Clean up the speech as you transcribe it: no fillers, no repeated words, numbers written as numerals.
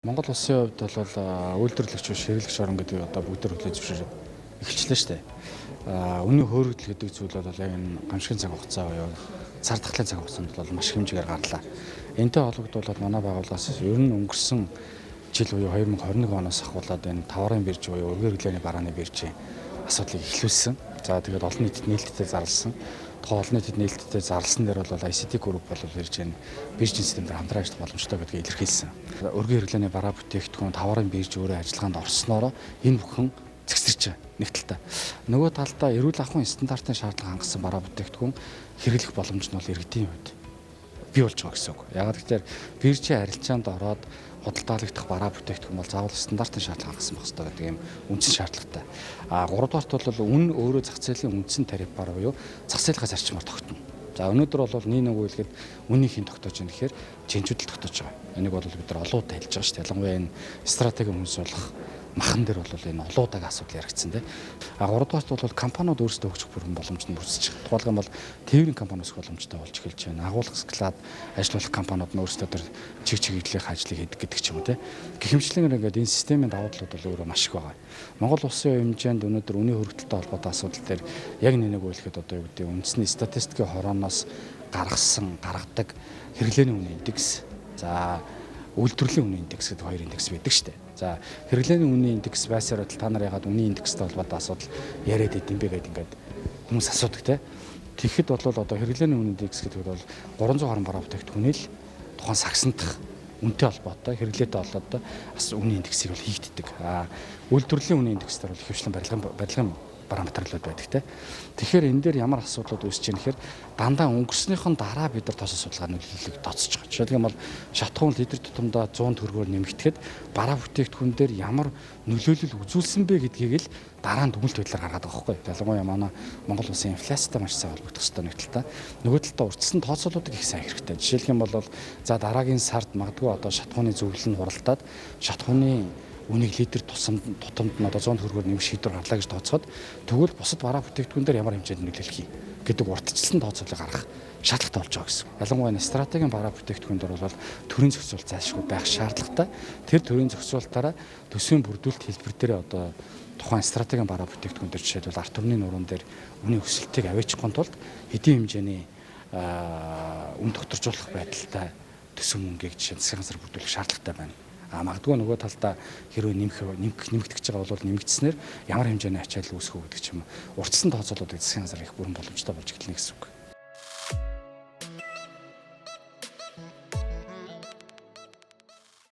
Монгол улсын хувьд бол үйлдвэрлэгч биш, хэрэглэгч орн гэдэг одоо бүгд төр хүлээн зөвшөөрөөд эхэлчлээ шүү дээ. Үнийн хөөрөгдөл гэдэг зүйл бол яг энэ гамшигын цаг хугацаа буюу цар тахлын цаг хугацаанд бол маш хэмжээгээр гарлаа. Энтэй холбогдуулаад манай байгууллагаас ер нь өнгөрсөн жил буюу 2021 оноос ахуулаад энэ товарын бирж буюу өргөн хэрэглээний барааны биржийн асуудлыг эхлүүлсэн. За, тэгээд олон нийтэд нээлттэй зарласан. Тухайн олон нийтэд нээлттэй зарласан дээр бол ICT Group бол ирж энэ биржийн систем дээр хамтран ажиллах боломжтой гэдгийг илэрхийлсэн. Өргөн хэрэглээний бараа бүтээгдэхүүн, товарын бирж өөрөө ажиллагаанд орсноороо энэ бүхэн цэгцэрч байгаа нэг талдаа. Нөгөө талдаа эрүүл ахуйн стандартын шаардлага хангасан бараа бүтээгдэхүүн хэрэглэх боломж нь бол иргэдийн хувьд бий болж байгаа гэсэн үг. Яагаад гэвэл биржийн арилжаанд ороод худалдаалагдах бараа бүтээгдэхүүн бол заавал стандартын шаардлага хангасан байх ёстой гэдэг юм үндсэн шаардлагатай. А гуравдугаарт бол үн өөрөө зах зээлийн үндсэн тарифаар буюу зах зээлийн зарчмаар тогтно. За, өнөөдөр бол нэг нэг үйлгээд үнийн хэн тогтоож байгаа гэхээр чэнжүүд л тогтоож байгаа. Энийг бол бид нар олон удаа хэлж байгаа шүү дээ. Ялангуяа энэ стратегийн үнс болох махан дээр бол энэ олон удаагийн асуудал яригдсан, тийм. А гуравдугаарт бол компаниуд өөрсдөө хөгжих бүрэн боломж нь бүрдэж байгаа. Тухайлбал бол тээврийн компани өсөх боломжтой болж эхэлж байна. Агуулга склад ажиллуулах компаниуд нь өөрсдөө тэр чиг чиглэлийн ажлыг хийдэг гэдэг ч юм уу, тийм. Гэх мэтчилэнгээр ингээд энэ системийн давуу талууд бол өөрөө маш их байгаа. Монгол улсын хэмжээнд өнөөдөр үнийн хөрөгдөлтэй холбоотой асуудал дээр яг нэг үйлхэд одоо юу гэдэг үндэсний статистикийн хорооноос гаргасан гаргадаг хэрэглээний үнийн индекс, за, үйлдвэрлэлийн үнийн индекс гэдэг хоёр индекс байдаг шүү дээ. За, хэрэглээний үнийн индекс байсаар байтал та нар яагаад үнийн индекстэй холбоотой асуудал яриад идэм бэ гэдэг ингээд хүмүүс асуудаг, те. Тэгэхэд бол одоо хэрэглээний үнийн индекс гэдэг бол 320 бараа бүтээгдэхүүний л тухайн сагсандах үнэтэй холбоотой, хэрэглээтэй холбоотой бас үнийн индексийг бол хийгддэг. А үйлдвэрлэлийн үнийн индекс дээр бол ихэвчлэн барилгын параметрлууд байдаг, те. Тэгэхээр энэ дээр ямар асуудлууд үүсэж байгаа нэхэр дандаа өнгөрснийхэн дараа бид нар тооцоо судалгаа нөлөөллийг тооцож байгаа. Жишээлх юм бол шатахуун литр тутамдаа 100 төгрөгөөр нэмэгдэхэд бараа бүтээгдэхүүн дээр ямар нөлөөлөл үзүүлсэн бэ гэдгийг л дараа нь дүгнэлт байдлаар гаргаад байгаа байхгүй. Ялангуяа манай Монгол улсын инфляцтай маш сайн холбогдох хэрэгтэй нэг талдаа. Нөгөө талдаа урьдчилан тооцоолуудыг их сайн хэрэгтэй. Жишээлх юм бол за, дараагийн сард магадгүй одоо шатахууны зөвлөл нь хуралдаад шатахууны үнийг литр тутамд нь одоо 100 төгрөгөөр нэмэх шийдвэр гарлаа гэж тооцоход тэгвэл бусад бараа бүтээгдэхүүн дээр ямар хэмжээнд нөлөөлөх юм гэдэг урьдчилсан тооцоолыг гаргах шаардлагатай болж байгаа гэсэн. Ялангуяа энэ стратегийн бараа бүтээгдэхүүн дээр бол төрийн зохицуулалт зайлшгүй байх шаардлагатай. Тэр төрийн зохицуулалтаараа төсвийн бүрдүүлэлт хэлбэр дээр одоо тухайн стратегийн бараа бүтээгдэхүүн дээр, жишээлбэл ард түмний нуруунд дээр үнийн өсөлтийг аваачихгүй тулд хэдийн хэмжээний үн тогтворжуулах байдалтай төсөв мөнгийг жишээ нь засгийн газар бүрдүүлэх шаардлагатай байна. А магадгүй нөгөө талдаа хэрвээ нэмэгдэж байгаа бол нэмэгдснээр ямар хэмжээний ачаал үүсэх үү гэдэг ч юм уу. Урьдчилан тооцоолуудыг засгийн газар их бүрэн боломжтой болж эхэлнэ гэсэн үг.